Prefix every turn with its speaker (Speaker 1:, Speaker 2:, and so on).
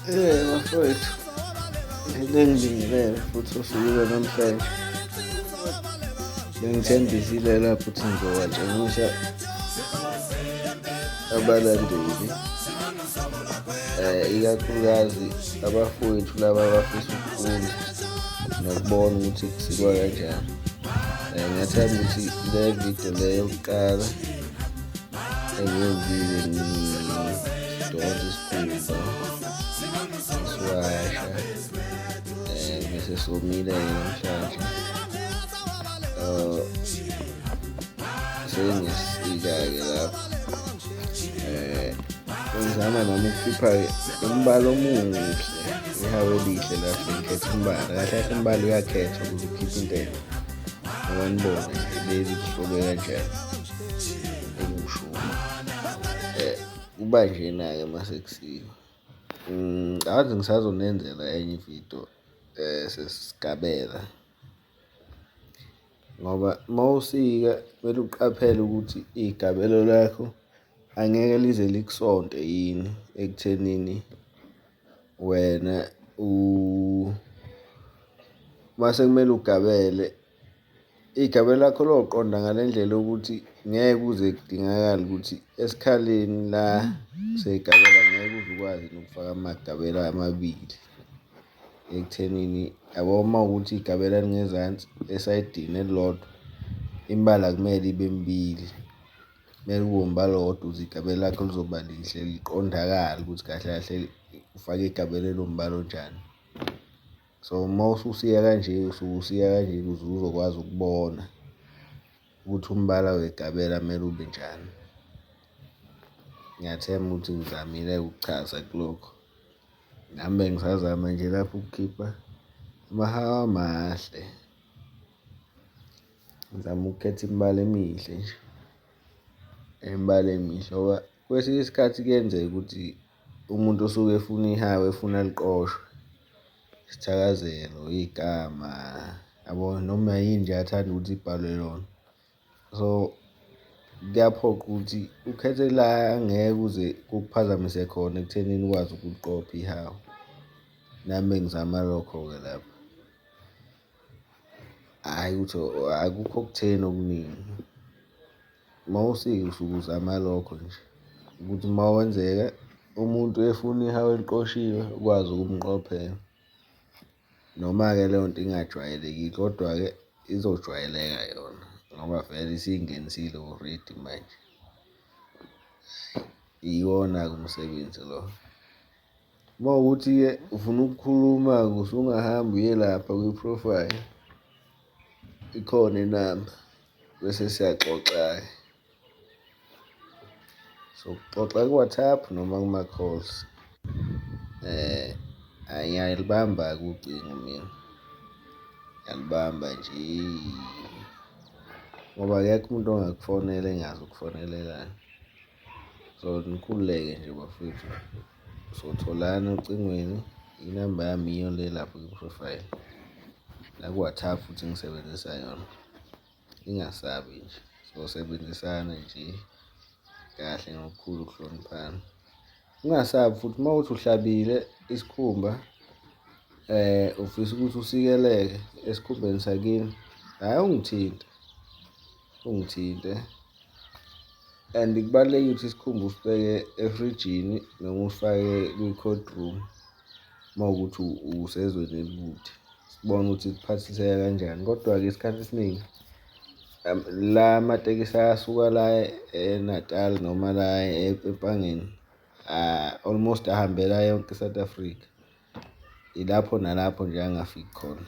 Speaker 1: Bafowethu, ngile ngibingelele futhi osuku lwanamhlanje. Bengithembisile lapho ukuthi ngizowatshengisa abalandeli ikakhulukazi abafowethu laba abafisa ukufunda nokubona ukuthi kusikwa kanjani. Ngiyathemba ukuthi le video le yokuqala engiyenzile ngidonsa isikhumba siwasha bese somile-ke namhlanje sengiyasika-ke lapho ngizama nami ukukhipha-ke umbala omuhle ihawu elihle lapho ngikhetha umbala kahle kahle umbala uyakhethwa ukuze ukhiphe into enhle ngoba nibone nje leli lihlobe kanjani ekushumi kuba njena-ke uma sekusiwa. Ngathi ngisazonenzela enye ividiyo sesigabela ngoba uma usika kumele uqaphele ukuthi igabelo lakho angeke lize likusonte yini ekuthenini wena mase kumele ugabele igabelo lakho loqonda ngale ndlela yokuthi ngeke kuze kudingakale ukuthi esikhaleni la seyigabela ngeke uze ukwazi nokufaka amagabelo amabili ekuthenini yabo uma kuwukuthi igabela lingezansi esayidini elilodwa imibala kumele ibe mibili, kumele kube umbala owodwa ukuze igabelo lakho lizoba lihle liqondakale ukuthi kahle kahle ufake igabelo eliwumbala onjani. So uma ususiya kanje usuke usiya kanje ukuze uzokwazi ukubona ukuthi umbala wegabela kumele ube njani. Ngiyathemba ukuthi ngizamile-ke ukuchaza kulokho. Nami bengisazama nje lapho ukukhipha amahawu amahle. Ngizama ukukhetha imibala emihle nje, imibala emihle ngoba kwesinye isikhathi kuyenzeka ukuthi umuntu osuke efuna ihawu efuna liqoshwe, isithakazelo, igama, yabo noma yini nje athanda ukuthi ibhalwe yona. So, kuyaphoqa ukuthi ukhethe la angeke kuze kukuphazamise khona ekuthenini ukwazi ukuliqopha ihawu. Nami bengizama lokho-ke lapho. Hhayi ukuthi akukho okutheni okuningi. Uma usika usuke uzama lokho nje ukuthi uma wenzeka umuntu efuna ihawu eliqoshiwe ukwazi ukumqophela. Noma-ke leyo nto ingajwayelekile kodwa-ke izojwayeleka yona ngoba vele isiyingenisile already manje. Iwona-ke umsebenzi lo. Uma kuwukuthi-ke ufuna ukukhuluma-ke usungahamba uye lapha kwi-profile, ikhona inamba bese siyaxoxa-ke. Sokuxoxa ku-WhatsApp noma kuma-calls. Ngiyalibamba-ke ucingo mina, ngiyalibamba nje ngoba akekho umuntu ongakufonela engazi ukufonelelani. So, nikhululeke nje bafowethu, sotholana ocingweni, inamba yami iyo le lapho kwi-profile, naku-WhatsApp futhi ngisebenzisa yona. Ningasabi nje, sosebenzisana nje kahle ngokukhulu ukuhloniphana. Ungasabi futhi uma kuwukuthi uhlabile isikhumba ufisa ukuthi usikeleke esikhumbeni sakini, hhayi ungithinte, ungithinte and kubalulekile ukuthi isikhumba usibeke efrijini noma usifake kwi-cold room uma kuwukuthi usezweni elikude, sibone ukuthi kuphathiseka kanjani. Kodwa-ke isikhathi esiningi la amatekisi asuka la eNatal noma la eMpangeni almost ahambela yonke i-South Africa. Ilapho nalapho nje angafiki khona.